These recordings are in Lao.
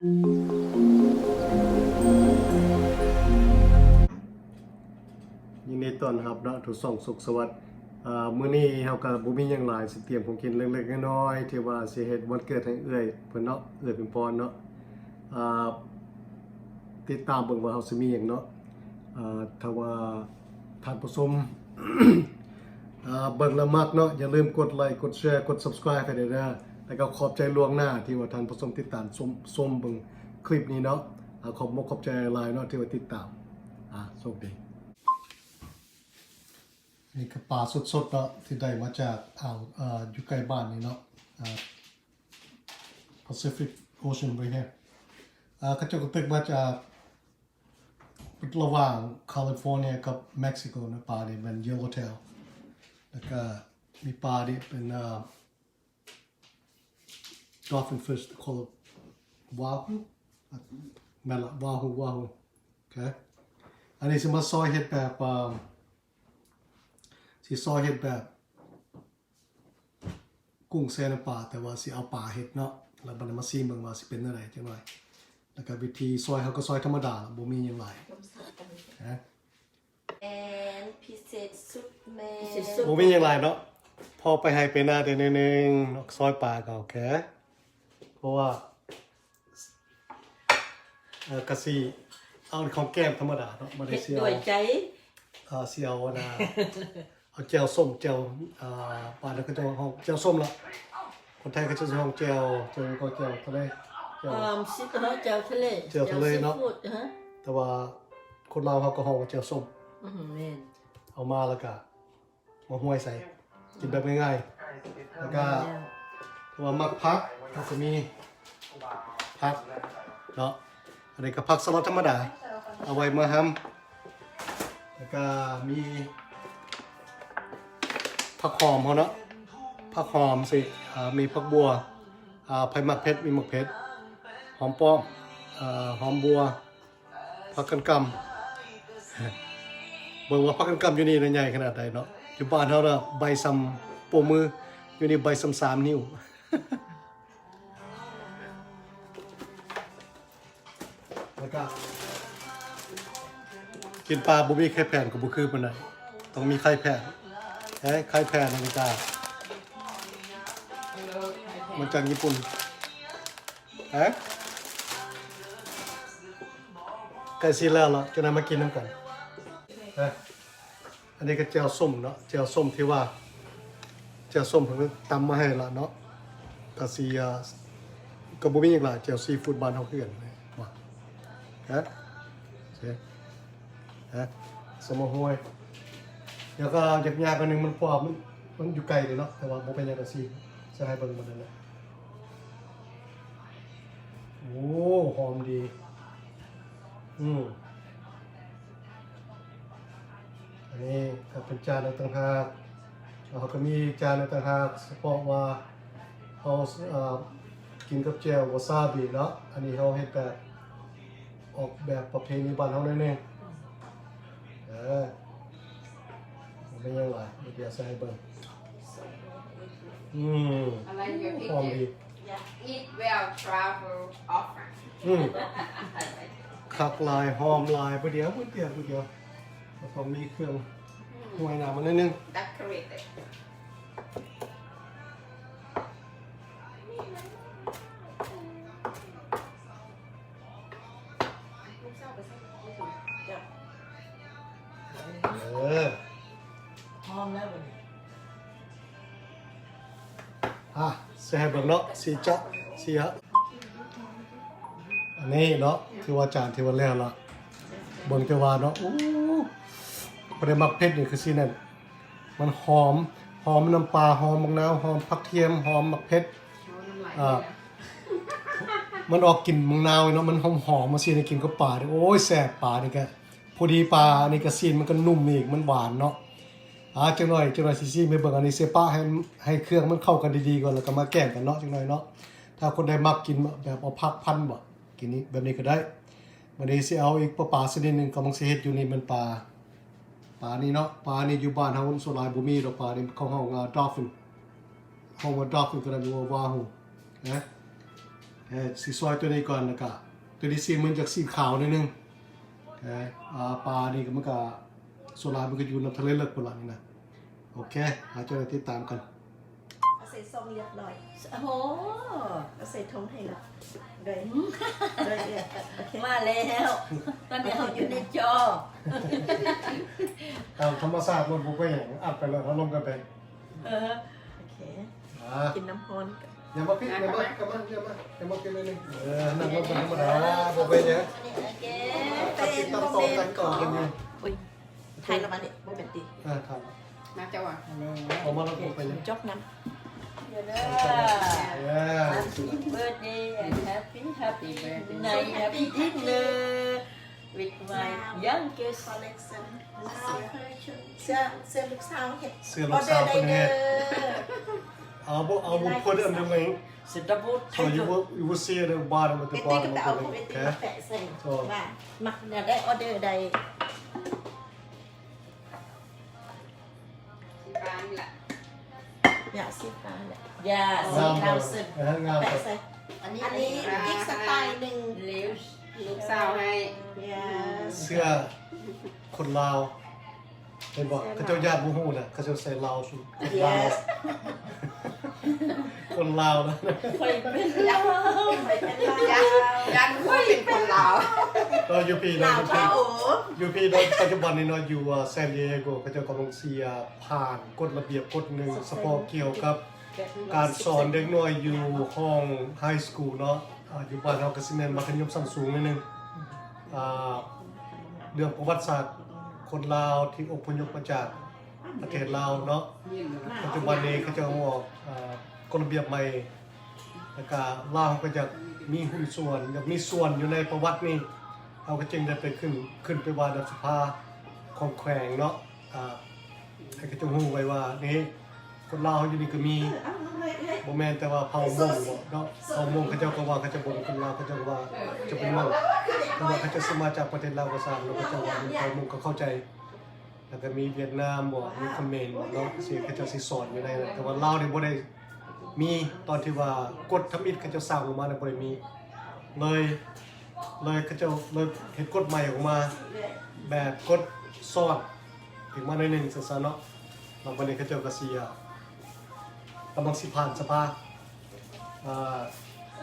ຍິນດີຕ້ອນຮັບເນາະ ສູ່ຊ່ອງສຸກສະຫວັດ. ອາ ມື້ນີ້ເຮົາກໍບໍ່ມີຫຍັງຫຼາຍ ຊິຕຽມຂອງກິນເລັກໆນ້ອຍໆ ທີ່ວ່າຊິເຮັດວັນເກີດໃຫ້ເອື້ອຍເພິ່ນເນາະ ເອື້ອຍເປັນພອນເນາະ. ອາ ຕິດຕາມເບິ່ງວ່າເຮົາຊິມີຫຍັງເນາະ. ອາ ຖ້າວ່າທ່ານຜູ້ຊົມ ອາ ເບິ່ງແລ້ວມັກເນາະ ຢ່າລືມກົດໄລ ກົດແຊ ກົດ Subscribe ໃຫ້ແດ່ເດີ. ແລ້ວກໍຂອບໃຈລ່ວງໜ້າທີ່ວ່າທ່ານຜູ້ຊົມຕິດຕາມຊົມ ຊົມເບິ່ງຄລິບນີ້ເນາະ. ອາ ຂອບມົກຂອບໃຈຫຼາຍເນາະທີ່ວ່າຕິດຕາມ. ອາ ໂຊກດີ. ນີ້ກໍປາສົດໆເນາະ ທີ່ໄດ້ມາຈາກອ່າງ ເອີ ຢູ່ໃກ້ບ້ານນີ້ເນາະ ອາ Pacific Ocean right here. ອາ ເຂົາເຈົ້າກໍຕຶກມາຈາກ ລະຫວ່າງ California ກັບ Mexico ນະ. ປານີ້ແມ່ນ Yellowtail ແລ້ວກະມີປານີ້ເປັນ ເອີ Dolphin fish, they call it wahoo. ແມ່ນລະ wahoo, wahoo. ໂອເຄ ອັນນີ້ຊິມາຊອຍເຮັດແບບ ເອີ ຊິຊອຍເຮັດແບບ ກຸ້ງແຊ່ນ້ຳປາ ແຕ່ວ່າຊິເອົາປາເຮັດເນາະ. ແລ້ວບັດນີ້ມາຊີມເບິ່ງວ່າຊິເປັນແນວໃດຈັກໜ້ອຍ. ແລ້ວກໍວິທີຊອຍ ເຮົາກໍຊອຍທຳມະດາ ບໍ່ມີຫຍັງຫຼາຍນະ. ແມ່ນ ພິເສດສຸດແມ່ນ ພິເສດສຸດ ບໍ່ມີຫຍັງຫຼາຍເນາະ ພໍໄປໄຮ່ໄປນາໄດ້ໜ້ອຍໜຶ່ງເນາະ. ຊອຍປາກໍໂອເຄ ເພາະວ່າ ເອີ ກະຊິເອົາຂອງແກ້ມທຳມະດາເນາະ ບໍ່ໄດ້ຊິເອົາ ເຮັດດ້ວຍໃຈ ເອີ ຊິເອົາອັນນ່າ ເອົາແຈ່ວສົ້ມ ແຈ່ວ ເອີ ບ້ານເຮົາ ເຂົາເຈົ້າຮ້ອງແຈ່ວສົ້ມລະ ຄົນໄທເຂົາເຈົ້າຊິຮ້ອງແຈ່ວ ແຈ່ວຫຍັງກໍ ແຈ່ວທະເລ ແຈ່ວ ເອີ ຊິເອີ ແຈ່ວທະເລ ແຈ່ວທະເລເນາະ ແຈ່ວຊີຟູດ ຮະ ແຕ່ວ່າຄົນລາວເຮົາກໍຮ້ອງວ່າແຈ່ວສົ້ມ. ອື ແມ່ນ ເອົາມາແລ້ວກະ ມາຫ້ວຍໃສ່ ກິນແບບງ່າຍໆ. ແລ້ວກະ ແມ່ນ ຖ້າວ່າມັກຜັກ ເຮົາກໍມີຜັກເນາະ ອັນນີ້ກໍຜັກສະລັດທຳມະດາ ເອົາໄວ້ມາຫຳ. ແລ້ວກະມີຜັກຫອມເຮົາເນາະ ຜັກຫອມຊິ ອາ ມີຜັກບົ່ວ ອາ ໃຜມັກເຜັດ ມີໝາກເຜັດ ຫອມປ້ອມ ອາ ຫອມບົ່ວ ຜັກກັນກຳ ເບິ່ງວ່າຜັກກັນກຳຢູ່ນີ້ນະໃຫຍ່ຂະໜາດໃດເນາະ. ຢູ່ບ້ານເຮົານະໃບສ່ຳໂປ້ມື ຢູ່ນີ້ໃບສ່ຳສາມນິ້ວ. ແລ້ວກະ ກິນປາບໍ່ມີໄຂ່ແຜ່ນກໍບໍ່ຄືປານໃດ ຕ້ອງມີໄຂ່ແຜ່ນ. ເອີ ໄຂ່ແຜ່ນນີ້ກະ ມາຈາກຍີ່ປຸ່ນ. ຮະ ໃກ້ຊິແລ້ວລະ ຈັ່ງໃດມາກິນນຳກັນ. ຮະ ອັນນີ້ກໍແຈ່ວສົ້ມເນາະ ແຈ່ວສົ້ມທີ່ວ່າ ແຈ່ວສົ້ມເພິ່ນຕຳມາໃຫ້ລະເນາະ. ກະຊິ ເອີ ກໍບໍ່ມີຫຍັງຫຼາຍ ແຈ່ວຊີຟູດບ້ານເຮົາຄືກັນ. ຮະ ຮະ ສະມາໂຮຍ ແລ້ວກໍຢາກຍາກໜ້ອຍໜຶ່ງ ມັນ ເພາະວ່າມັນ ມັນຢູ່ໄກເດເນາະ ແຕ່ວ່າບໍ່ເປັນຫຍັງ ກໍຊິ ຊິໃຫ້ເບິ່ງມັນນັ້ນແຫຼະ. ໂອ້ ຫອມດີ. ອືມ ອັນນີ້ກໍເປັນຈານອີກຕ່າງຫາກ ແລ້ວເຮົາກໍມີຈານອີກຕ່າງຫາກ ສະເພາະວ່າເຮົາ ເອີ ກິນກັບແຈ່ວວາຊາບິເນາະ. ອັນນີ້ເຮົາເຮັດແບບ ອອກແບບປະເພນີບ້ານເຮົາໜ້ອຍໜຶ່ງ. ເອີ ບໍ່ມີຫຍັງຫຼາຍ ດຽວໃສ່ໃຫ້ເບິ່ງ. ອືມ I like your ຫອມດີ. picture. Yeah. Eat well, travel often. ອືມ ຄັກຫຼາຍ ຫອມຫຼາຍ. ບາດດຽວ ບາດດຽວ ບາດດຽວ ເຮົາຕ້ອງມີເຄື່ອງ ອືມ ຫ້ວຍນ້ຳມາໜ້ອຍໜຶ່ງ. Decorate it. ເອີ ຫອມແລ້ວບັດນີ້ ອ່ະ ຊິໃຫ້ເບິ່ງເນາະ ຊິຈະ ຊິ ອັນນີ້ເນາະ ຖືວ່າຈານຖືວ່າແລ້ວລະ ເບິ່ງແຕ່ວ່າເນາະ. ໂອ້ ຜູ້ໃດມັກເຜັດນີ້ຄືຊິແໜ້ນ ມັນຫອມ ຫອມນ້ຳປາ ຫອມບັກນາວ ຫອມຜັກທຽມ ຫອມໝາກເຜັດ ເອົານ້ຳລາຍ ອ່າ ມັນອອກກິ່ນບັກນາວເນາະ ມັນຫອມໆ ມາຊີ້ນະ ກິນກັບປານີ້ ໂອ້ຍ ແຊບ. ປານີ້ກະພໍດີ ປານີ້ກະຊີ້ນມັນກະນຸ້ມອີກ ມັນຫວານເນາະ. ອ່າ ຈັກໜ້ອຍ ຈັກໜ້ອຍຊິຊີມໃຫ້ເບິ່ງ. ອັນນີ້ເສຍປະໃຫ້ ໃຫ້ເຄື່ອງມັນເຂົ້າກັນດີໆກ່ອນ ແລ້ວກະມາແກງກັນເນາະ ຈັກໜ້ອຍເນາະ. ຖ້າຄົນໃດມັກກິນແບບເອົາຜັກພັນບໍ່ ກິນນີ້ ແບບນີ້ກະໄດ້. ບາດນີ້ຊິເອົາອີກປາ ປາຊະນິດໜຶ່ງ ກຳລັງຊິເຮັດຢູ່ນີ້ ແມ່ນປາ ປານີ້ເນາະ ປານີ້ຢູ່ບ້ານເຮົາສ່ວນຫຼາຍບໍ່ມີດອກ ປານີ້ເຂົາຮ້ອງວ່າ dolphin ຮ້ອງວ່າ dolphin ກໍໄດ້ ຫຼືວ່າ wahoo ນະ. ໂອເຄ ຊິຊອຍຕົວນີ້ກ່ອນ ແລ້ວກະຕົວນີ້ຊິມັນຈະສີຂາວໜ້ອຍໜຶ່ງ. ເອີ ອ່າ ປານີ້ກໍມັນກໍສ່ວນຫຼາຍມັນກໍຢູ່ນຳທະເລເລິກພຸ້ນລະນີ້ນະ. ໂອເຄ ເຮົາຈະໄດ້ຕິດຕາມກັນ. ເອົາໃສ່ຊອງຮຽບຮ້ອຍ. ໂອ້ໂຫ ເອົາໃສ່ຖົງໃຫ້ລະ. ໂດຍ ໂດຍ ເອີ ໂອເຄ ມາແລ້ວ. ຕອນນີ້ເຮົາຢູ່ໃນຈໍ ຕາມທຳມະຊາດ ມັນບໍ່ເປັນຫຍັງ ອັດໄປແລ້ວ ເຮົາລົງກັນໄປ. ເອີ ໂອເຄ ອ່າ ກິນນ້ຳຮ້ອນກັນ. ຢ່າມາພິດ ຢ່າມາ ຢ່າມາ ຢ່າມາພິດເລີຍ. ເອີ ນັ່ງລົງກັນທຳມະດາ ບໍ່ເປັນຫຍັງ. ໂອເຄ ເປັນ ຕິດຕາມຕໍ່ກັນຢູ່. ອຸ້ຍ ຖ່າຍລະມານີ້ ບໍ່ແມ່ນຕິ? ເອີ ຖ່າຍ ມາເຈົ້າວ່າ ອອກມາແລ້ວ ບໍ່ເປັນຫຍັງ. ຈົກນຳ ເອີ Happy birthday and happy happy night, happy dinner with my youngest collection. ເສື້ອ ເສື້ອລູກສາວເຮັດ ເສື້ອລູກສາວເພິ່ນເຮັດ. ເອົາບໍ່ ເອົາບໍ່ put it on the wing. So you will, you will see at the bottom of the bottom of the link. ໂອເຄ ແປະໃສ່ ວ່າມັກແນວໃດ ອອເດີໃດ. ສີຟ້ານີ້ລະ ຢ່າ ສີຟ້າແຫຼະ. ຢ່າ ສີຂາວເຊິ່ງ ເອີ ງາມ ແປະໃສ່. ອັນນີ້ ອັນນີ້ອີກສະໄຕໜຶ່ງ ລູກສາວໃຫ້. ເສື້ອຄົນລາວ ເຫັນບໍ່? ເຂົາເຈົ້າຢ້ານບໍ່ຮູ້ນະ ເຂົາເຈົ້າໃສ່ລາວຊຸດ ຄົນລາວ ຄົນລາວນະ. ຂ້ອຍເປັນລາວ ຂ້ອຍເປັນລາວ ຢ້ານ ຢ້ານບໍ່ຮູ້ເປັນຄົນລາວ. ເອີ ຢູ່ພີ້ເນາະ ຢູ່ພີ້ເນາະ ປັດຈຸບັນນີ້ເນາະ ຢູ່ ເອີ San Diego ເຂົາເຈົ້າກຳລັງຊິ ເອີ ຜ່ານກົດລະບຽບກົດໜຶ່ງ ສະເພາະກ່ຽວກັບການສອນເດັກນ້ອຍຢູ່ຫ້ອງ High School ເນາະ. ອ່າ ຢູ່ບ້ານເຮົາກໍຊິແມ່ນມັດທະຍົມຊັ້ນສູງໜ້ອຍໜຶ່ງ. ອ່າ ເລື່ອງປະຫວັດສາດຄົນລາວທີ່ອົບພະຍົບມາຈາກປະເທດລາວເນາະ ປັດຈຸບັນນີ້ເຂົາເຈົ້າອອກ ອ່າ ກົດລະບຽບໃໝ່ ແລ້ວກະລາວເຮົາກໍຢາກມີຫຸ້ນສ່ວນ ຢາກມີສ່ວນຢູ່ໃນປະຫວັດນີ້ ເຮົາກໍຈຶ່ງໄດ້ໄປຂຶ້ນ ຂຶ້ນໄປວ່ານຳສະພາຂອງແຂວງເນາະ. ອ່າ ໃຫ້ເຂົາເຈົ້າຮູ້ໄວ້ວ່າ ນີ້ ຄົນລາວເຮົາຢູ່ນີ້ກໍມີ ບໍ່ແມ່ນແຕ່ວ່າເຜົ່າມົ້ງເນາະ. ເຜົ່າມົ້ງເຂົາເຈົ້າກໍວ່າເຂົາເຈົ້າບໍ່ແມ່ນຄົນລາວ ເຂົາເຈົ້າກໍວ່າເຂົາເຈົ້າເປັນມົ້ງ ເຖິງວ່າເຂົາເຈົ້າຊິມາຈາກປະເທດລາວກໍຊ່າງເນາະ. ເຂົາເຈົ້າວ່າເປັນເຜົ່າມົ້ງ ເຂົາເຂົ້າໃຈ. ແລ້ວກໍມີຫວຽດນາມບໍ ມີຂະເໝນບໍເນາະ ຊິເຂົາເຈົ້າຊິສອນຢູ່ໃນນັ້ນ ແຕ່ວ່າລາວນີ້ບໍ່ໄດ້ມີ ຕອນທີ່ວ່າກົດທຳອິດເຂົາເຈົ້າສ້າງລົງມານັ້ນບໍ່ໄດ້ມີເລີຍ ເລີຍເຂົາເຈົ້າເລີຍເຮັດກົດໃໝ່ອອກມາ ແບບກົດຊ້ອນອີກມາໜ້ອຍໜຶ່ງຊັ້ນຊະເນາະ. ແລ້ວບັດນີ້ເຂົາເຈົ້າກໍຊິ ກຳລັງຊິຜ່ານສະພາ ອ່າ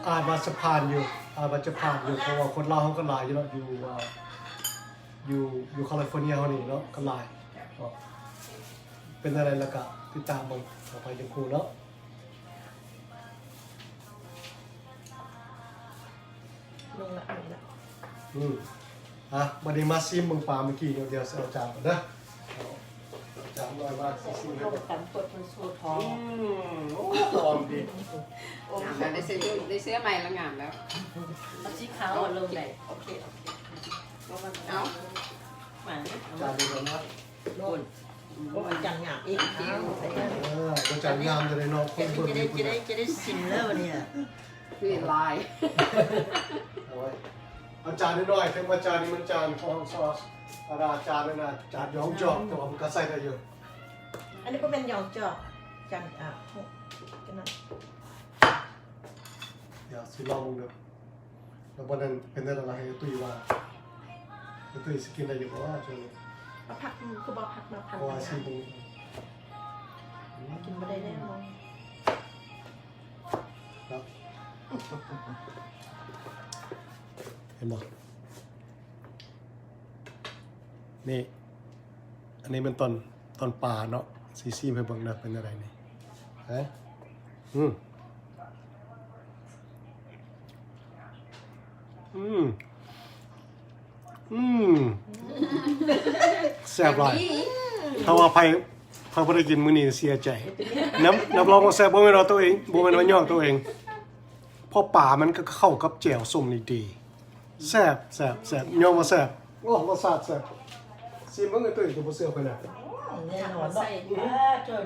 ອາດວ່າຈະຜ່ານຢູ່ ອາດວ່າຈະຜ່ານຢູ່ ເພາະວ່າຄົນລາວເຮົາກໍຫຼາຍຢູ່ເນາະ ຢູ່ ອ່າ ຢູ່ ຢູ່ຄາລິຟໍເນຍເຮົານີ້ເນາະ ກໍຫຼາຍເນາະ. ເປັນຈັ່ງໃດແລ້ວກໍຕິດຕາມເບິ່ງຕໍ່ໄປຈັ່ງຮູ້ເນາະ. ລົງລະ ລົງລະ ອືມ ອ່ະ ບັດນີ້ມາຊີມເບິ່ງປາມື້ກີ້ເນາະ. ດຽວຊິເອົາຈານກ່ອນເດີ ເອົາຈານໜ້ອຍມາຊີມໃຫ້ເບິ່ງ. ຕຳກົດມັນສູດຫອມ ອືມ ໂອ້ ຫອມດີ. ໂອ້ ໄດ້ເສື້ອ ໄດ້ເສື້ອໃໝ່ລະງາມແລ້ວ ເອົາສີຂາວລົງໄດ້. ໂອເຄ ໂອເຄ ເອົາ ມາ ເອົາ ຈານເດີນມາ ໂນ່ນ ໂອ້ ອາຈານງາມອີກ. ເອີ ອາຈານງາມຈະໄດ້ເນາະ ຄົນເບິ່ງຈະໄດ້ ຈະໄດ້ຊິມເລີຍບັດນີ້ ຄືຫຼາຍ. ເອົາໄວ້ ເອົາຈານນ້ອຍໆ ເຖິງວ່າຈານນີ້ມັນຈານຂອງຊອສ ອາດາ ຈານນັ້ນນະ ຈານຢອງຈອກ ແຕ່ວ່າມັນກໍໃຊ້ໄດ້ຢູ່. ອັນນີ້ບໍ່ແມ່ນຢອງຈອກ ຈານ ອ່າ ໂຫ ກັນນັ້ນ. ດຽວຊິລອງເບິ່ງເດີ. ແລ້ວບັດນັ້ນເປັນແນວໃດລະ ໃຫ້ຕຸ້ຍວ່າ ຕຸ້ຍຊິກິນໄດ້ຢູ່ບໍ່ຊ່ວງນີ້? ເອົາຜັກ ຄືບໍ່ເອົາຜັກມາພັນ ເພາະວ່າຊິບໍ່ ກິນບໍ່ໄດ້ແນ່ນອນເນາະ. ເຫັນບໍ່? ນີ້ ອັນນີ້ແມ່ນຕອນ ຕອນປາເນາະ ຊິຊີມໃຫ້ເບິ່ງເດີ ເປັນຈັ່ງໃດນີ້ ຮະ? ອືມ ອືມ ອືມ ແຊບຫຼາຍ. ຖ້າວ່າໃຜ ໃຜບໍ່ໄດ້ກິນມື້ນີ້ເສຍໃຈ ຮັບ ຮັບຮອງວ່າແຊບ. ບໍ່ແມ່ນວ່າໂຕເອງ ບໍ່ແມ່ນວ່າຍ້ອງໂຕເອງ ເພາະປາມັນກໍເຂົ້າກັບແຈ່ວສົ້ມນີ້ດີ. ແຊບ ແຊບ ແຊບ ຍອມວ່າແຊບ. ໂອ້ ລົດຊາດແຊບ. ຊີມເບິ່ງ ໄອ້ຕຸ້ຍ ຈະບໍ່ເຊື່ອຂ້ອຍນະ. ແນ່ນອນເນາະ. ອືມ ອ່າ ເທີ ອືມ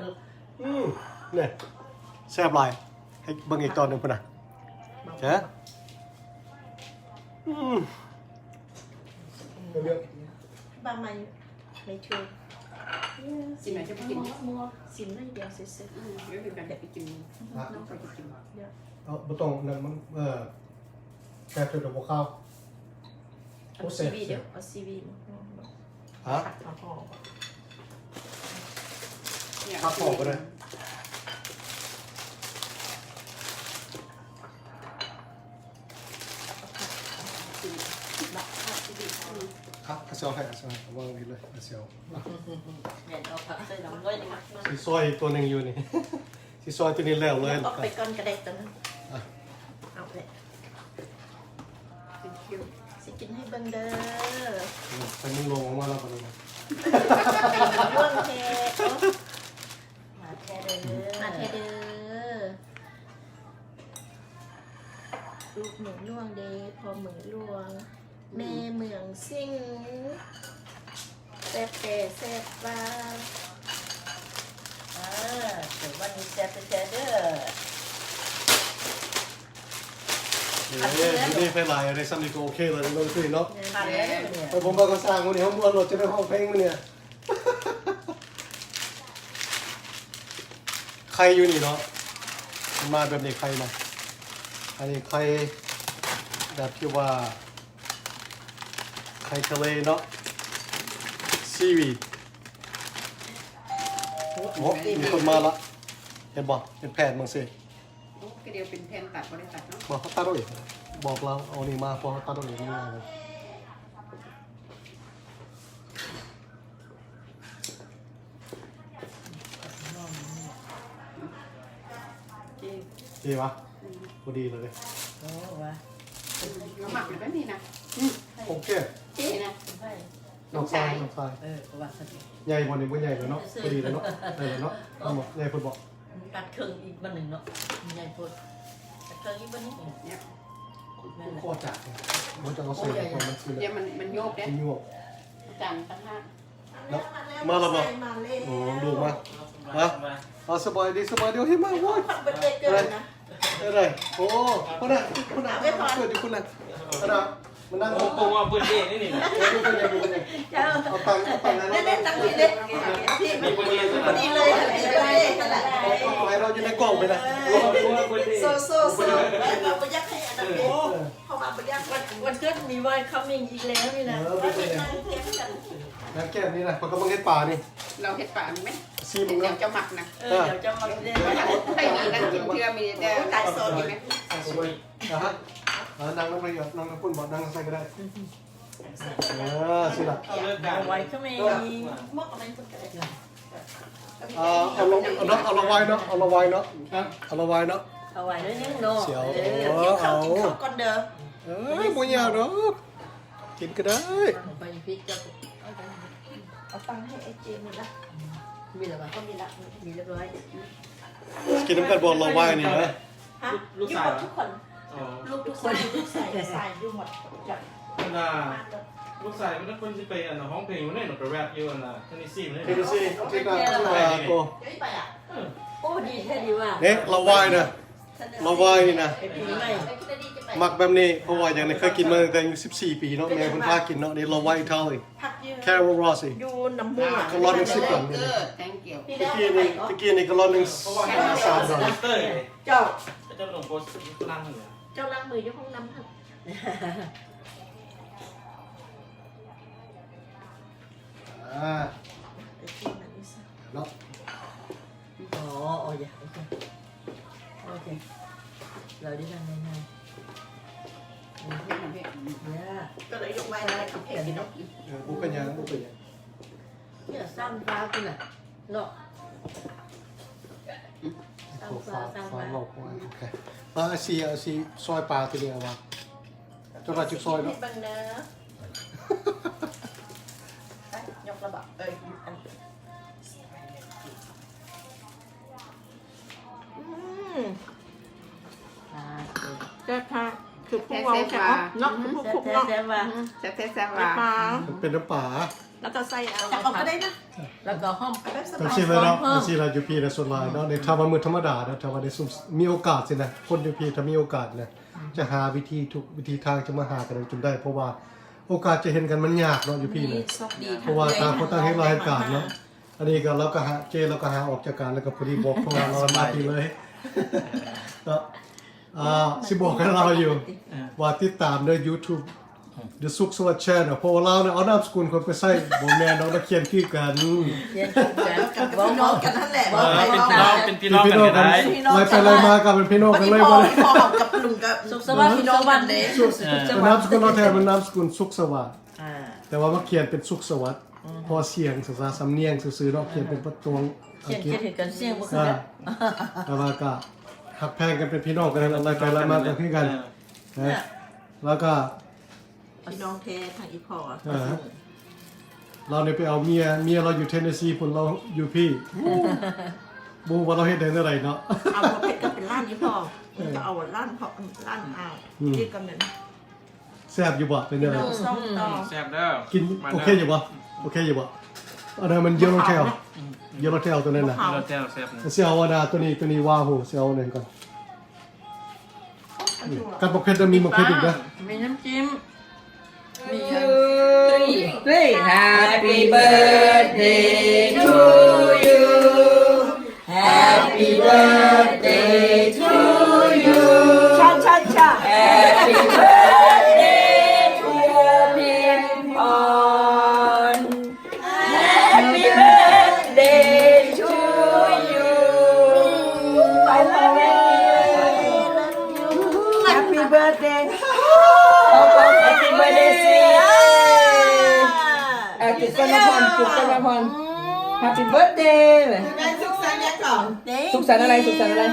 ນີ້ ແຊບຫຼາຍ. ໃຫ້ເບິ່ງອີກຕອນໜຶ່ງພຸ້ນນະ. ເອີ ອືມ ເປັນເລື່ອງ ບາງໃໝ່ ໄມ່ຖືກ. ຊິມໄດ້ ຈະໄປກິນ ຊິມໜ້ອຍດຽວຊື່ໆ. ອືມ ດຽວຄືກັນ ໄປກິນ ນ້ອງໄປກິນ. ເອີ ບໍ່ຕ້ອງນັ້ນ ມັນ ເອີ ແຊບເທື່ອດຽວບໍ່ເຂົ້າ. ໂອ້ ແຊບ ເອົາຊີວີເດີ ແຊບ ເອົາຊີວີມາ ຮະ? ຜັກຫອມ ຜັກຫອມກໍໄດ້. ຄັບ ກະຊຽວໃຫ້ ກະຊຽວໃຫ້ ວາງນີ້ເລີຍ ກະຊຽວ. ແມ່ນ ເອົາຜັກໃສ່ນຳດ້ວຍນີ້. ຊິຊອຍອີກຕົວໜຶ່ງຢູ່ນີ້ ຊິຊອຍຕົວນີ້ແລ້ວເລີຍ. ອອກໄປກ່ອນກໍໄດ້ຕົວນັ້ນ. ອ່ະ ເອົາໄປ thank you. ຊິກິນໃຫ້ເບິ່ງເດີ. ໃສ່ມັນລົງອອກມາແລ້ວບັດນີ້ນະ. ໄຂ່ມັນລ່ວງແທ້. ໂອ້ ມາແທ້ເດີ ມາແທ້ເດີ. ລູກເມືອງຫຼວງເດ້ ພໍ່ເມືອງຫຼວງ ແມ່ເມືອງສິງ ແຊບແທ້ແຊບວ່າ. ອ່າ ເດີ ວັນນີ້ແຊບແທ້ໆເດີ. ເອີ ມື້ນີ້ໄຟຫຼາຍ ໄດ້ຊ່ຳນີ້ກໍໂອເຄແລ້ວເນາະ ເນາະ. ຄັນແລ້ວເນາະ ເອີ ຜົມວ່າກໍຊ່າງ ມື້ນີ້ເຮົາມ່ວນໂລດ ຈະໄດ້ຮ້ອງເພງມື້ນີ້. ໄຂ່ຢູ່ນີ້ເນາະ ມັນມາແບບນີ້ໄຂ່ນະ. ອັນນີ້ໄຂ່ແບບທີ່ວ່າໄຂ່ທະເລເນາະ ຊີວີດ. ໂອ້ ມີຄົນມາລະ ເຫັນບໍ່? ເປັນແຜ່ນຈັ່ງຊີ້. ໂອ້ ກະດຽວເປັນແຜ່ນ ຕັດບໍ່ໄດ້ຕັດເນາະ. ບໍ່ ເຂົາຕັດເອົາເອງ ບອກລາວເອົານີ້ມາ ເພາະເຂົາຕັດເອົາເອງ. ເອີ ດີວະ? ອືມ ພໍດີເລີຍເດ້. ໂອ້ ວ່າ ເຮົາມັກແບບນີ້ນະ. ອືມ ໂອເຄ ເອີນະ ນ້ອງຊາຍ ນ້ອງຊາຍ. ເອີ ວ່າຊັ້ນ. ໃຫຍ່ບໍ່ນີ້? ບໍ່ໃຫຍ່ແລ້ວເນາະ ພໍດີແລ້ວເນາະ. ໄດ້ແລ້ວເນາະ. ໃຫຍ່ບໍ່? ໃຫຍ່ໂພດບໍ່? ຕັດເຄິ່ງອີກບັດໜຶ່ງເນາະ. ໃຫຍ່ໂພດ ຕັດເຄິ່ງອີກບັດໜຶ່ງ. ເອີ ໂຄດຈາກ ບໍ່ຈະເອົາໃສ່ ໂອ້ຍ ມັນຄື ມັນ ມັນໂຍກເດ້ ມັນໂຍກ. ຈານຕ່າງຫາກ. ມາແລ້ວບໍ່? ໂອ້ ລູກມາ. ຮະ? ອ່າ ສະບາຍດີ ສະບາຍດີ. ໂອ້ຍ ມາ ໂອ້ຍ ໄດ້ ໂອ້ ພຸ້ນນະ ພຸ້ນນະ ເກີດຢູ່ພຸ້ນນະ. ພຸ້ນນະ ມານັ່ງ ໂອ້ ເບິ່ງວ່າເປີດເດດນີ້. ເອີ ດູເພິ່ນ ດູເພິ່ນ. ເຈົ້າ ເອົາຕັງ ເອົາຕັງໃຫ້ເຮົາ ນັ້ນ ຕັ້ງທີ່ເດ້ ທີ່ ພໍດີເລີຍ ພໍດີເລີຍ. ເອົາໃຫ້ເຮົາຢູ່ໃນກ້ອງໄປນະ. ເອີ ໂຊ ໂຊ ໂຊ ເອີ ບໍ່ຢາກໃຫ້ອັນນັ້ນເດ້ ເພາະວ່າບໍ່ຢາກ ວັນ ວັນເກີດມີວາຍຄັມມິງອີກແລ້ວນີ້ນະ. ເອີ ບໍ່ເປັນຫຍັງ ນັ່ງແກ້ມນີ້ນະ ເຂົາກຳລັງເຮັດປານີ້. ລາວເຮັດປານີ້ແມ່ນ ຊີມເບິ່ງເນາະ ດຽວເຈົ້າມັກນະ. ເອີ ເອີ ດຽວເຈົ້າມັກເດ້. ໃຜມີນັ້ນກິນເທື່ອ ມີແຕ່ ໂອ້ຍ ຕາຍ ຊອດນີ້ແມ່ນ ອາຮະ. ເອີ ນັ່ງນຳໄປ ນັ່ງນຳພຸ້ນບໍ່? ນັ່ງໃສ່ກໍໄດ້. ເອີ ຊິລະ ເອົາເລີຍ ເອົາໄວ້ຂ້າງໃນ. ເອີ ເອົາລົງ ເອົາເນາະ ເອົາລະໄວ້ເນາະ ເອົາລະໄວ້ເນາະ ເອົາລະໄວ້ເນາະ ເອົາໄວ້ໜ້ອຍໜຶ່ງເນາະ. ເອີ ກິນເຂົ້າ ກິນເຂົ້າກ່ອນເດີ. ເອີ ບໍ່ຍາກດອກ ກິນກໍໄດ້. ເອົາຕັງໃຫ້ໄອ້ເຈໝົດລະ. ມີແລ້ວບໍ່? ມີລະ ມີລຽບຮ້ອຍ. ກິນນຳກັນບໍ່ລະໄວ້ນີ້ນະ? ຮະ? ລູກ ລູກຊາຍ ຢູ່ໝົດທຸກຄົນ. ອໍ ລູກ ລູກຊາຍ ລູກຊາຍ ລູກຊາຍຢູ່ໝົດ. ອັນນ່າ ລູກຊາຍເພິ່ນ ເພິ່ນຊິໄປ ອັນນ່າ ຮ້ອງເພງຢູ່ໃນ ນະ ໄປແວັບຢູ່ ອັນນ່າ ເທນເນຊີ ເທນເນຊີ. ໂອເຄ ໂອເຄ ໂອ້ ດີແທ້ດີວ່າ. ເນາະ ລະໄວ້ນະ ລະໄວ້ນີ້ນະ ໄປປີໃໝ່ ມັກແບບນີ້ ເພາະວ່າຫຍັງ ເຄີຍກິນມາຕັ້ງແຕ່ອາຍຸສິບສີ່ປີເນາະ ແມ່ເພິ່ນພາກິນເນາະ. ນີ້ລະໄວ້ເທົາ ແຄໂຣລຣອສ ຢູ່ນ້ຳມູ ກະລອນໜຶ່ງສິບບາດ. ຕະກີ້ນີ້ ຕະກີ້ນີ້ກະລອນໜຶ່ງສາມບາດ. ເຈົ້າ ເຈົ້າລົງໂພສຝຣັ່ງເລີຍ ເຈົ້າລ້າງມືຢູ່ຫ້ອງນ້ຳຫັ້ນ. ອ່າ ໄອ້ທີ່ມັນອີສານເນາະ. ອໍ ອໍ ຢ່າ ໂອເຄ ໂອເຄ ລາວໄດ້ນຳໃນ ຢ່າ ກໍໄດ້ຍົກໄມ້ໃນຄຳເພງເນາະ. ເອີ ບໍ່ເປັນຫຍັງ ບໍ່ເປັນຫຍັງ. ເນຍ ສ້າງຟ້າພຸ້ນນະເນາະ ສ້າງຟ້າ ສ້າງຟ້າ. ໂອເຄ ມາ ຊິ ຊິຊອຍປາຕົວນີ້ວ່າ ເຈົ້າວ່າຈະຊອຍເນາະ. ເບິ່ງເດີ ໄປ ຍົກລະບະ ເອີຍ ອັນ ອືມ ອ່າ ແຊບແທ້ ຄືຜູ້ເວົ້າແຊບວ່າເນາະ ຄືຜູ້ຄຸກເນາະ ແຊບແທ້ແຊບວ່າ ອືມ ແຊບແທ້ແຊບວ່າ ມັນເປັນນ້ຳປາ ແລ້ວກໍໃສ່ ເອົາ ເອົາກໍໄດ້ນະ ແລ້ວກໍຫອມ ເອົາແບບສະບາຍ ຈັ່ງຊີ້ເລີຍເນາະ ຈັ່ງຊີ້ລະ ຢູ່ພີ້ນະ ສ່ວນຫຼາຍເນາະ ໃນຖ້າວ່າມື້ທຳມະດານະ ຖ້າວ່າໄດ້ສຸມ ມີໂອກາດຊີ້ນະ ຄົນຢູ່ພີ້ ຖ້າມີໂອກາດນະ ຈະຫາວິທີ ທຸກວິທີທາງຈະມາຫາກັນຈົນໄດ້ ເພາະວ່າໂອກາດຈະເຫັນກັນມັນຍາກເນາະ ຢູ່ພີ້ນະ ນີ້ໂຊກດີ ເພາະວ່າຕ່າງຄົນຕ່າງເຮັດລາຍການເນາະ. ອັນນີ້ກໍລາວກໍຫາ ເຈລາວກໍຫາອອກຈາກການ ແລ້ວກໍພໍດີບອກ ເພາະວ່າລາວມາພີ້ເລີຍເນາະ. ອ່າ ຊິບອກໃຫ້ລາວຢູ່ ເອີ ວ່າຕິດຕາມເດີ YouTube ເດີ ສຸກສະຫວັດ Channel ເພາະວ່າລາວນີ້ເອົານາມສະກຸນຂ້ອຍໄປໃຊ້ ບໍ່ແມ່ນດອກ ນາຂຽນຄືກັນ ຂຽນຄືກັນ ເວົ້າພີ່ນ້ອງກັນຫັ້ນແຫຼະ ເອີ ເປັນພີ່ນ້ອງ ເປັນພີ່ນ້ອງກັນກໍໄດ້ ໄລ່ໄປໄລ່ມາກໍເປັນພີ່ນ້ອງກັນເລີຍ ພໍ່ກັບລຸງກໍສຸກສະຫວັດ ສຸກສະຫວັດເດ້ ເອີ ນາມສະກຸນລາວແທ້ ເປັນນາມສະກຸນສຸກສະຫວັດ ອ່າ ແຕ່ວ່າມາຂຽນເປັນສຸກສະຫວັດ ອືມ ເພາະສຽງສາສາສຳນຽງຊື່ໆເນາະ ຂຽນເປັນປະຕວງອັງກິດ ຂຽນ ຂຽນເຮັດກັນສຽງບໍ່ຄືກັນ ອ່າ ແຕ່ວ່າກໍຮັກແພງກັນເປັນພີ່ນ້ອງກັນ ໄລ່ໄປໄລ່ມາກໍຄືກັນ ເອີ ແລ້ວກໍພີ່ນ້ອງແທ້ທາງອີ່ພໍ່ ເອີ ລາວນີ້ໄປເອົາເມຍ ເມຍລາວຢູ່ Tennessee ພຸ້ນ ລາວຢູ່ພີ້ ບໍ່ຮູ້ວ່າລາວເຮັດໄດ້ແນວໃດເນາະ ເອົາບໍ່ເພັດກໍເປັນລ້ານອີ່ພໍ່ ເອີ ກໍເອົາລ້ານພໍ່ ລ້ານ ອ່າ ອືມ ທີ່ກຳເນີດ ແຊບຢູ່ບໍ່? ເປັນແນວໃດ? ແຊບເດີ ກິນ ໂອເຄຢູ່ບໍ່? ໂອເຄຢູ່ບໍ່? ອັນນັ້ນມັນ Yellowtail Yellowtail ຕົວນັ້ນນະ Yellowtail ແຊບ ຊິເອົາອັນນະ ຕົວນີ້ ຕົວນີ້ Wahoo ຊິເອົາອັນນັ້ນກ່ອນ ກັບບັກເຜັດ ມີບັກເຜັດອີກເດີ ມີນ້ຳຈິ້ມ ມີອັນ Three Happy birthday to you Happy birthday to you ຊາຊາຊາ Happy birthday to ພິມພອນ Happy birthday to you Happy birthday Happy birthday ເອົາ ເອົາ Happy birthday ຊິ ອ່າ ຈຸບກ່ອນນະພອນ ຈຸບກ່ອນນະພອນ Happy birthday ສຸກສັນຫຍັງກ່ອນ? ສຸກສັນອະໄລ? ສຸກສັນອະໄລ?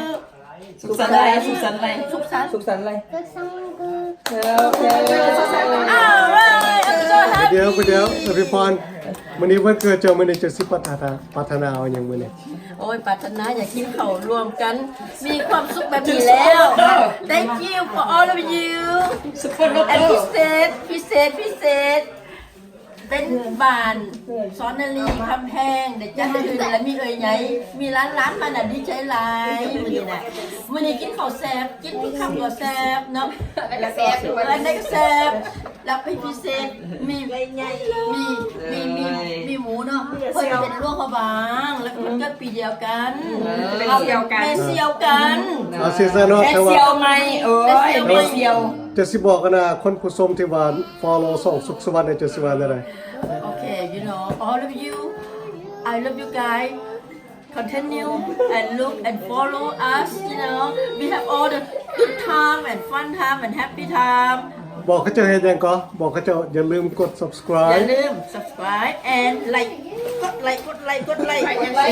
ສຸກສັນອະໄລ? ສຸກສັນອະໄລ? ສຸກສັນ ສຸກສັນອະໄລ? ໂອເຄ ດຽວ ດຽວ ອະພິພອນ ມື້ນີ້ວັນເກີດເຈົ້າ ມື້ນີ້ເຈົ້າຊິປາດຖະໜາ ປາດຖະໜາເອົາຫຍັງມື້ນີ້? ໂອ້ຍ ປາດຖະໜາຢາກກິນເຂົ້າຮ່ວມກັນ ມີຄວາມສຸກແບບນີ້ແລ້ວ Thank you for all of you ພິເສດ ພິເສດ ພິເສດ ເປັນບ້ານສອນນາລີຄຳແພງ ໄດ້ຈັດຂຶ້ນ ແລະ ມີເອື້ອຍໃຫຍ່ ມີຫຼານໆ ມານະ ດີໃຈຫຼາຍ ມື້ນີ້ນະ ມື້ນີ້ກິນເຂົ້າແຊບ ກິນຄຳກໍແຊບເນາະ ແລ້ວກໍແຊບດ້ວຍ ອັນໃດກໍແຊບ ແລ້ວເປັນພິເສດ ມີ ມີ ມີ ມີ ມີໝູເນາະ ເພິ່ນເປັນຫຼວງພະບາງ ແລ້ວກໍເກີດປີດຽວກັນ ເອີ ເປັນສ່ຽວກັນ ເປັນສ່ຽວກັນ ເອົາຊິຊະເນາະ ແຕ່ວ່າ ໂອ້ຍ ເປັນສ່ຽວ ຈະຊິບອກກັນນະ ຄົນຜູ້ຊົມທີ່ວ່າ follow ຊ່ອງສຸກສະຫວັດນີ້ ຈະຊິວ່າແນວໃດ? Okay, you know, all of you, I love you guys. Continue and look and follow us, you know. We have all the good time and fun time and happy time. ບອກເຂົາເຈົ້າເຮັດຫຍັງກໍ? ບອກເຂົາເຈົ້າຢ່າລືມກົດ subscribe ຢ່າລືມ subscribe and like ກົດໄລ ກົດໄລ ກົດໄລ ກົດໄລ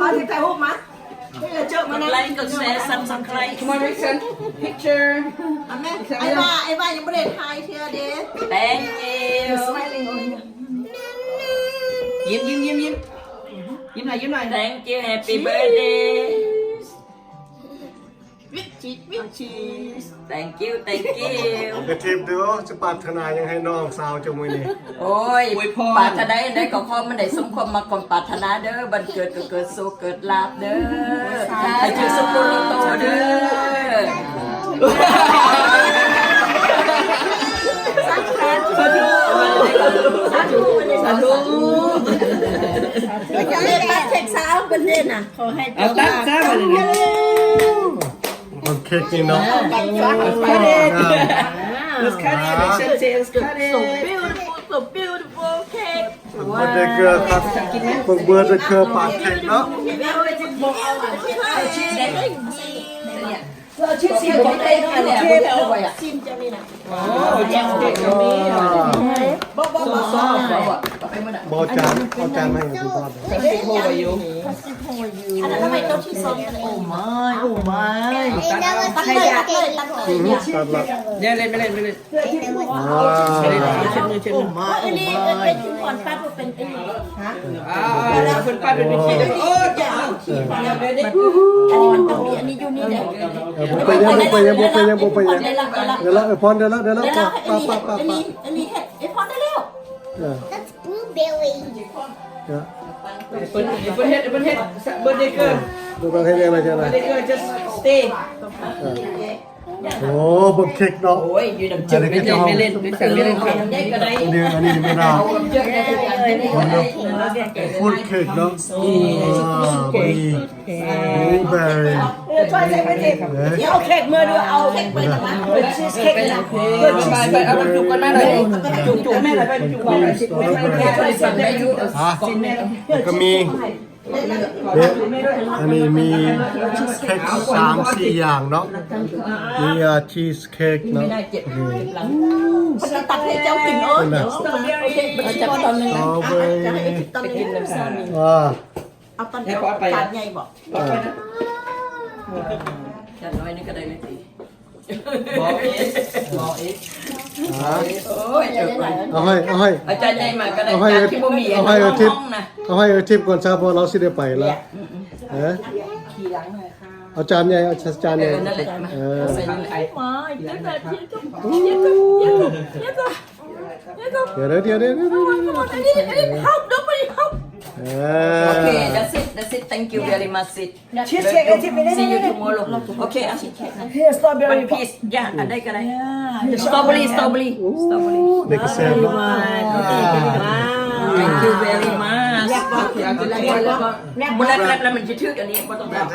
ມາຖືຖ່າຍຮູບມາ ເອີ ເຈີມານຳ ໄລ ກົດແຊ subscribe Come on Nixon picture ອ່ະແມ່ ໄອ້ວ່າ ໄອ້ວ່າຍັງບໍ່ໄດ້ຖ່າຍເທື່ອເດ້ Thank you Smiling on you ຍິ້ມ ຍິ້ມ ຍິ້ມ ຍິ້ມ ຍິ້ມໜ້ອຍ ຍິ້ມໜ້ອຍ Thank you Happy birthday with cheese with cheese Thank you Thank you ໄປທິບດູ ຈະປາດຖະໜາຫຍັງໃຫ້ນ້ອງສາວເຈົ້າມື້ນີ້? ໂອ້ຍ ອວຍພອນ ປາດຖະໜາໃດກໍຂໍມັນໄດ້ສົມຄວາມມັກຄວາມປາດຖະໜາເດີ ວັນເກີດກໍເກີດໂຊກເກີດລາບເດີ ໃຫ້ຖືກສຸກໂຕເດີ ສາທຸ ສາທຸ ສາທຸ ເປັນເຄ້ກສາວເພິ່ນເດ້ນະ ຂໍໃຫ້ເຈົ້າ ເອົາຕັດຊະບັດນີ້ ເອົາເຄ້ກນີ້ເນາະ ເອົາເຄ້ກ Let's cut it. Let's cut it. So beautiful, so beautiful cake. ເບິດເດເກີ ຄັບ ເບິ່ງເບິດເດເກີປາດເຄັກເນາະ ຊິມຈັ່ງນີ້ນະ ບໍ່ ບໍ່ ບໍ່ ບໍ່ ເອົາຈານ ເອົາຈານມາໃຫ້ເພິ່ນກ່ອນ Plastic holder ຢູ່ ອັນນັ້ນທຳໄມຕ້ອງທີ່ຊອບ Oh my, oh my ຕັດເລີຍ ຕັດເລີຍ ຕັດເລີຍ ຕັດເລີຍ ຢ່າເລີຍ ໄປເລີຍ ໄປເລີຍ ອ່າ ເຊັດມື ເຊັດມື ໂອ້ມາຍ ໂອ້ມາຍ ອັນນີ້ເປັນ ເປັນ ເປັນ ເປັນ ຮະ ອ່າ ເພິ່ນປັດເປັນ ເປັນ ໂອ້ຍ ອັນນີ້ມັນຕ້ອງມີ ອັນນີ້ຢູ່ນີ້ເດ້ ເອີ ບໍ່ເປັນຫຍັງ ບໍ່ເປັນຫຍັງ ບໍ່ເປັນຫຍັງ ບໍ່ເປັນຫຍັງ ໄດ້ລະ ໄດ້ລະ ໄດ້ລະ ໄດ້ລະ ອວຍພອນ ໄດ້ລະ ໄດ້ລະ ໄດ້ລະ ໄປ ໄປ ໄປ ອັນນີ້ ໄປ ອັນນີ້ ເຮັດ ເຮັດພອນໄດ້ແລ້ວ ເອີ That's blueberry ເອີ ເພິ່ນ ເພິ່ນເຮັດ ເພິ່ນເຮັດ birthday girl ເບິ່ງເຮັດຫຍັງ birthday girl just stay ເອີ ໂອ້ ເບິ່ງເຄັກເນາະ ໂອ້ຍ ຢູ່ນຳເຈົ້າ ອັນນີ້ຄືເຈົ້າ ເປັນຫຍັງ ເປັນຫຍັງ ເປັນຫຍັງ ອັນນີ້ ອັນນີ້ເວລາ fruit cake ເນາະ ອ່າ ມີ blueberry Chocolate ເອົາເຄ້ກເມືອ ເອົາເຄ້ກໄປນຳ ເປັນຊີສເຄ້ກນະ ເປັນຊີສເຄ້ກ ເອົາໄປຈຸກກ່ອນມາໜ້ອຍ ຈຸກໆແມ່ໜ້ອຍ ໄປຈຸກກ່ອນ ຮະ ແລ້ວກໍມີ ເດ້ ອັນນີ້ມີເຄ້ກສາມສີ່ຢ່າງເນາະ ມີ ເອີ ຊີສເຄ້ກເນາະ ມັນຈະຕັກໃຫ້ເຈົ້າກິນເນາະ ເອົາຈັກຕອນໜຶ່ງ ສະຕໍເບີຣີ ເອົາຕອນເດີວ ເອົາຕອນເດີວ ເອົາຈານໃຫຍ່ບໍ່? ເອີ ຈານນ້ອຍນີ້ກໍໄດ້ແລ້ວຕິ ບໍ່ອີກ ບໍ່ອີກ ຮະ ໂອ້ຍ ເອົາໃຫ້ ເອົາໃຫ້ ເອົາຈານໃຫຍ່ມາກໍໄດ້ ເອົາໃຫ້ ຈານທີ່ບໍ່ມີ ເອົາໃຫ້ເອົາທິບ ເອົາໃຫ້ເອົາທິບກ່ອນຊະ ເພາະວ່າລາວຊິໄດ້ໄປລະ ເອີ ເອົາຈານໃຫຍ່ ເອົາຈານໃຫຍ່ ເອີ ນັ້ນແຫຼະ ເອີ ມາ ດຽວ ດຽວ ດຽວ ດຽວ ດຽວ ເອີ ໂອເຄ that's it, that's it, thank you very much, sit. Cheesecake ເອີ ທິບໄປເລີຍ See you tomorrow. ໂອເຄ ເອົາ Here, strawberry. One piece. Yeah, ອັນໃດກໍໄດ້ ສະຕໍເບີຣີ ສະຕໍເບີຣີ ສະຕໍເບີຣີ ນີ້ກໍແຊບເນາະ Thank you very much. ບໍ່ໄດ້ແບບແລ້ວມັນຊິຖືກອັນນີ້ ບໍ່ຕ້ອງແບບ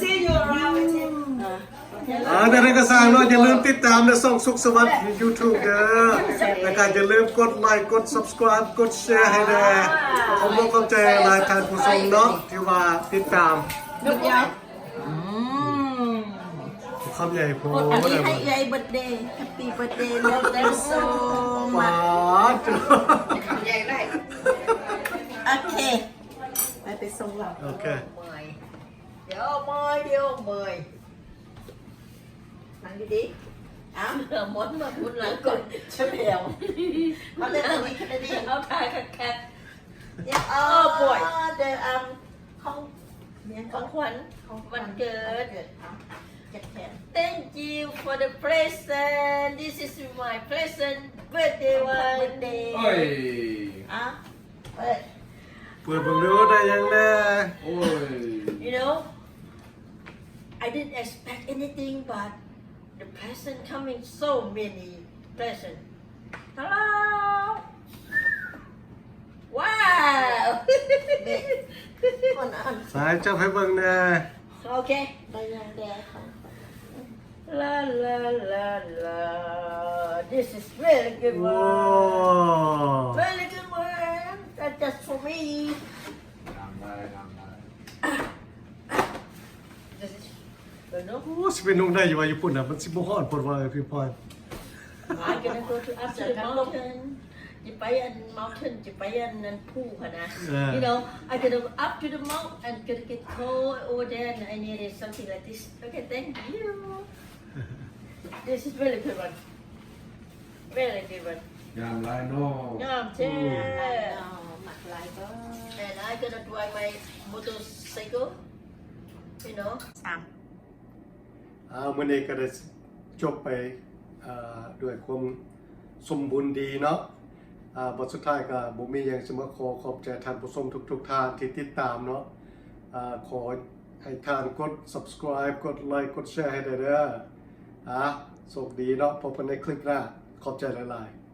See you around. ອ່າ ແນວໃດກໍຊ່າງເນາະ ຢ່າລືມຕິດຕາມໃນຊ່ອງສຸກສະຫວັດ YouTube ເດີ ແລ້ວກໍຢ່າລືມກົດໄລ ກົດ subscribe ກົດ share ໃຫ້ແດ່ ຂອບອົກຂອບໃຈຫຼາຍທ່ານຜູ້ຊົມເນາະ ທີ່ວ່າຕິດຕາມ ຄຳໃຫຍ່ໂພດ ອັນນີ້ໃຫ້ເອື້ອຍ birthday, happy birthday, love you so much. ໂອເຄ ໄປ ໄປສົ່ງລາວ ໂອເຄ ດຽວເມື່ອຍ ດຽວເມື່ອຍ ນັ່ງດີໆ ອ້າວ ໝົດມາພຸດຫຼັງກ່ອນ ສະແບວ ເອົາເລີຍ ເອົາທ່າຄັກໆ ເອົາ ເອີ ເດີ ອັນ ຂອງ ຂອງຂວັນ ຂອງຂວັນວັນເກີດ ເກີດ ເອົາ ຈັດແຂນ Thank you for the present. This is my present, birthday one. ເອີຍ ເອົາ ເປີດ ເປີດເບິ່ງດູໄດ້ຫຍັງແດ່ ໂອ້ຍ You know, I didn't expect anything, but the present coming, so many present. Hello. Wow. ສາຍ ຈັບໃຫ້ເບິ່ງແດ່ ໂອເຄ ໄດ້ຫຍັງແດ່ ລາ ລາ ລາ ລາ This is very good one. Wow. Very good one. That's just for me. ໂອ້ ຊິເປັນນົກໄດ້ຢູ່ວ່າຢູ່ພຸ້ນນະ ມັນຊິບໍ່ຮ້ອນໂພດວ່າ ເອີ ພີ່ພອຍ I gonna go to up to the mountain. ຈະໄປອັນ mountain ຈະໄປອັນນັ້ນພູຫັ້ນນະ ເອີ You know, I gonna go up to the mount and gonna get cold over there and I need something like this. Okay, thank you. This is very good one. Very good one. ງາມຫຼາຍເນາະ ງາມແທ້ ອືມ ມັກຫຼາຍບໍ່ And I gonna drive my motorcycle, you know. ສາມ ອ່າ ມື້ນີ້ກໍໄດ້ຈົບໄປ ອ່າ ດ້ວຍຄວາມສົມບູນດີເນາະ ອ່າ ບັດສຸດທ້າຍກໍບໍ່ມີຫຍັງ ຊິມາຂໍຂອບໃຈທ່ານຜູ້ຊົມທຸກໆທ່ານທີ່ຕິດຕາມເນາະ ອ່າ ຂໍໃຫ້ທ່ານກົດ subscribe ກົດໄລ ກົດແຊໃຫ້ແດ່ເດີ ອ່າ ໂຊກດີເນາະ ພົບກັນໃນຄລິບໜ້າ ຂອບໃຈຫຼາຍໆ.